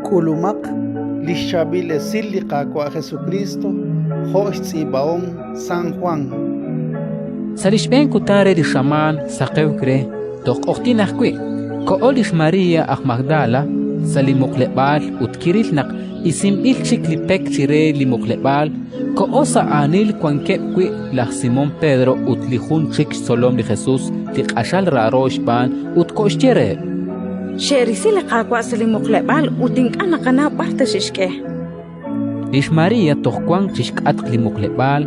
K'ulumaq li xChaab'il Esil li Qaawa' Jesukriist jo' xtz'iib'ahom San Jwan. Sa' li xb'een kutan re li xamaan saqewk re, toj q'oqyink ajwi', koho lix María aj Magdala sa' li muqleb'aal ut kiril naq isinb'il chik li pek chire li muqleb'aal. Koho sa' aanil wankeb' wi' laj Simón Pedro ut li jun chik xtzolom li Jesus li q'axal raaro xb'aan, ut koxye reheb': Xe'risi li Qaawa' sa' li muqleb'aal ut ink'a' naqanaw b'ar ta xe'xk'e. Lix María toj wank chi xk'atq li muqleb'aal,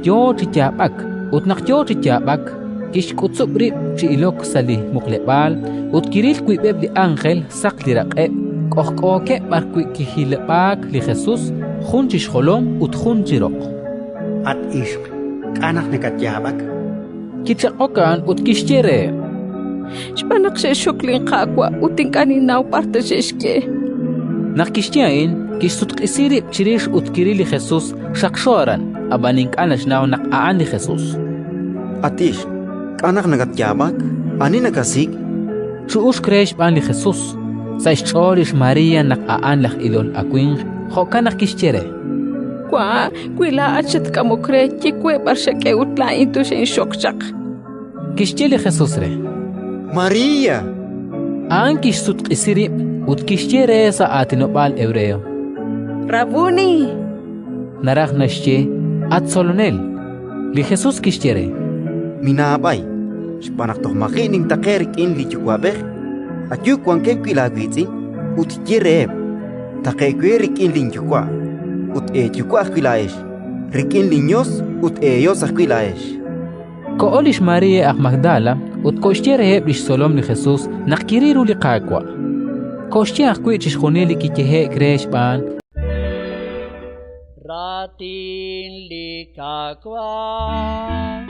yo chi yaab'ak; ut naq yo chi yaab'ak, kixk'utzub' rib' chi ilok sa' li muqleb'aal ut kiril wiib'eb' li ánjel saq li raq'eb', k'ojk'ookeb' b'arwi' kijilib'aak li Jesus, jun chi xjolom ut jun chi roq. At ixq, k'a' naq nakatyaab'ak? Kichaq'ok a'an ut kixye reheb': Xb'aan naq xe'xxok linQaawa' ut ink'a' ninnaw b'ar ta xe'xk'e. Naq kixye a'in, kixsutq'isi rib' chirix ut kiril li Jesus xaqxo aran, ab'an ink'a' naxnaw naq a'an li Jesus. At ixq, k'a' naq nakatyaab'ak? Ani nakasik'? Chu'uxk re xb'aan li Jesus. Sa' xch'ool lix María naq a'an laj ilol awimq, jo'kan naq kixye re: Wa', wi laa'at xatk'amok re, ye we b'ar xak'e ut laa'in toxinxok chaq. Kixye li Jesus re: María! A'an kixsutq'isi rib' ut kixye re sa' aatinob'aal hebreo: Rabuni! Naraj naxye: At Tzolonel. Li Jesus kixye re: Minaab'ay, xb'aan naq toj maji' nintaqe'k rik'in li Yuwa'b'ej. Ayu wankeb' wi' laawiitz'in ut ye reheb': Taqe'k we rik'in linYuwa' ut eeYuwa' ajwi' laa'ex, rik'in linYos ut eeYos ajwi' laa'ex. Koho lix María aj Magdala ut koxye reheb' li xtzolom li Jesus naq kiril ru li Qaawa'. Koxye ajwi' chixjunil li kiyehe'k re xb'aan. Raatin li Qaawa'.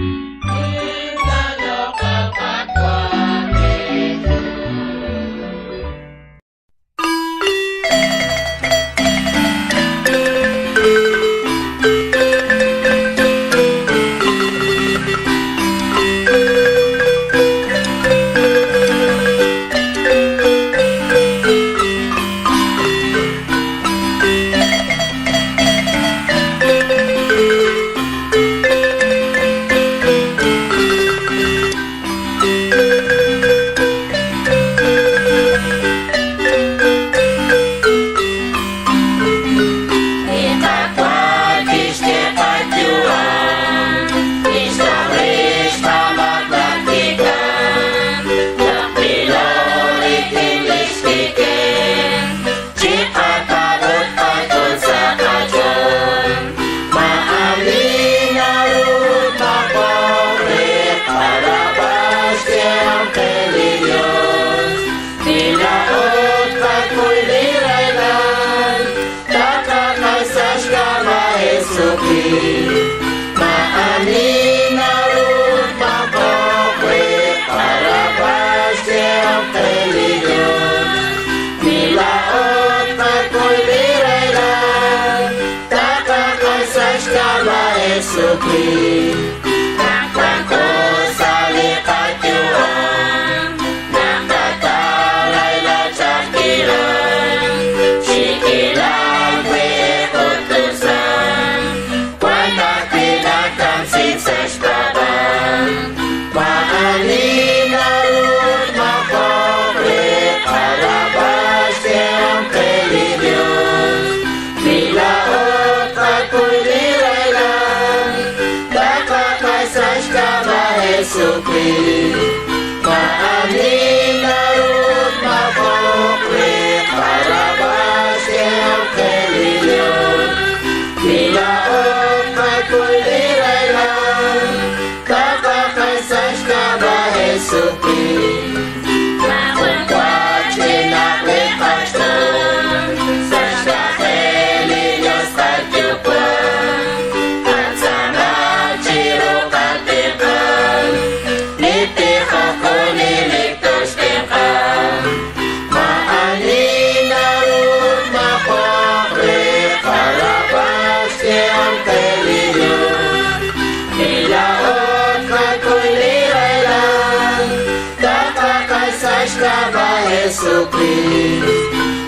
Jesukriist.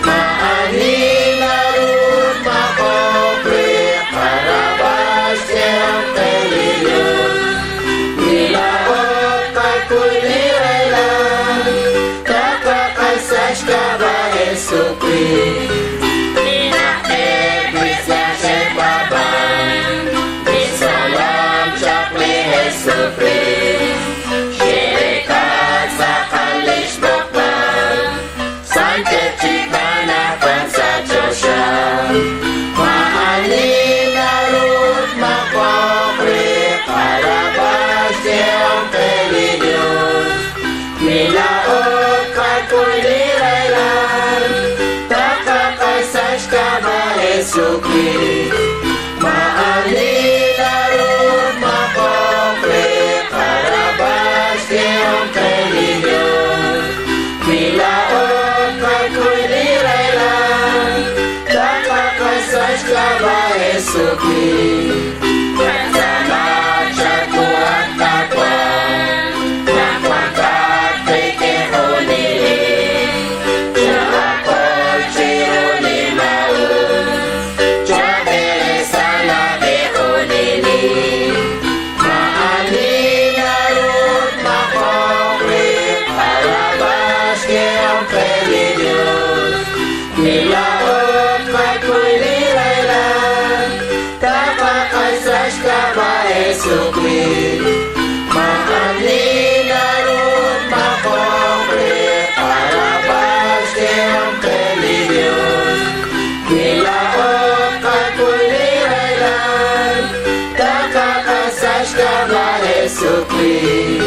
Maa'ani naru tmaq'oq re qarab'al xyehom qe li Yos. Wi laa'o tqakuy li rahilal, taqaq'ax sa' xk'ab'a' Jesukriist. Li na'leb' li xe'paab'ank, li tzolom chaq li Jesukriist, xe'reek'a tz'aqal li xb'oqb'al, santeb' chik anaqwan sa' choxa. Maa'ani naru tmaq'oq re qarab'al xyehom qe li Yos. Wi laa'o tqakuy li rahilal, taqaq'ax sa' xk'ab'a' Jesukriist. Maa'ani naru tmaq'oq re qarab'al xyehom qe li Yos. Wi laa'o tqakuy li rahilal, taqaq'ax sa' xk'ab'a' Jesukriist. Qatz'aama chawu at Qaawa', naq wanqat qik'in junelik. Chaakol chiru li maa'us, chab'eresa laab'e junelik. Maa'ani naru tmaq'oq re qarab'al xyehom qe li Yos. Wi laa'o tqakuy li rahilal, taqaq'ax sa' xk'ab'a' Jesukriist. Maa'ani naru tmaq'oq re qarab'al xyehom qe li Yos. Wi laa'o tqakuy li rahilal, taqaq'ax sa' xk'ab'a' Jesukriist.